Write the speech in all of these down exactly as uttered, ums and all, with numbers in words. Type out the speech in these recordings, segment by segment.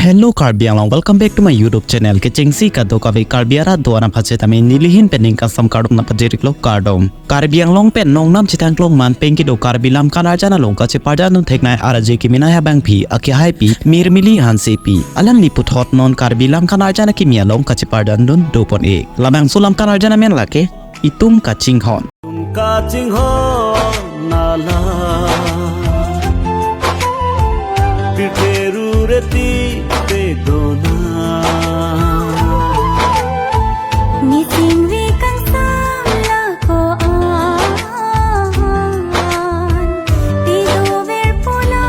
Hello Karbi Anglong, welcome back to my YouTube channel. Kechengsi kadokave Karbi arat do-an aphan setame nelihin pen ning kasam kardom nangpajir-iklo, kardom. Karbi Anglong pen nongnam chethangklong manpeng kedo Karbi Lamkan Arjan along kacheparjandun theknei arje kemenei abangpi akehaipi Mirmili Hansepi. Alangli puthot non Karbi Lamkan Arjan akimi along kacheparjandun dopon-ik. Labangso Lamkan Arjan amen lake Itum Kachinghon. Kachinghon nala pirteru reti pedona. Nising vikangsam lako an, tido ver pula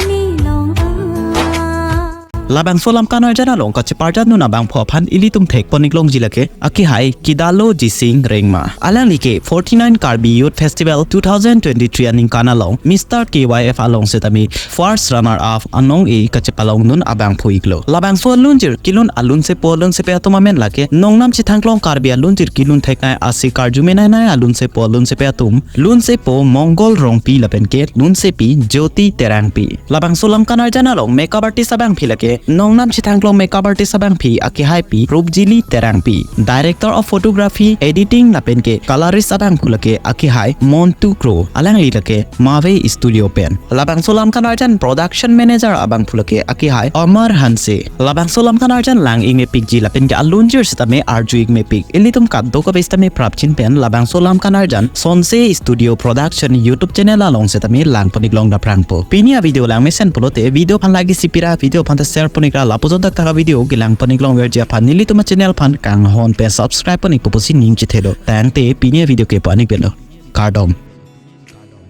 ni long an. Labangso Lamkan Arjan along kacheparjandun abangphu aphan ilitum thekpon-ik longji lake, akehai Kidalo Jising Rengma. Alangli ke forty-nine Karbi Youth Festival two thousand twenty-three aningkan along Mister K Y F along setame first runner up anong-e kachepalongdun abangphu-iklo. Labangso alunjir kelun alunsepo alunsepi atum amen lake nongnam chethangklong Karbi alunjir kelun theknei ase karju menainei alunsepo alunsepi atum, lunsepo Mongol Rongpi lapen ke lunsepi Jyoti Terangpi. Labangso Lamkan Arjan along makeup artist abangpi lake nongnam chethangklong makeup artist abangpi akehaipi Rupjili Terangpi. Director of photography, editing lapen ke colorist abangphu lake akehai Montu Kro, alangli lake Mave Studio pen. Labangso Lamkan Arjan production manager abangphu lake akehai Amar Hanse. Labangso Lamkan Arjan lang-ik mepikji lapen ke alunjir setame arju-ik mepik. Ilitum kadokave setame prapjin pen labangso Lamkan Arjan Sonse Studio Production YouTube channel along setame langpon-ik long daprangpo. Pini avideo lang mesen pulote video aphan like isi pira, video aphan ta share pon-ikra, lapuson thakthak avideo kelangpon-ik longverji aphan nelitum achannel aphan kanghon pen subscribe pon-ik pu pusi ning chethelo. Tangte pini avideo ke pu-an-ik pilo. Kardom.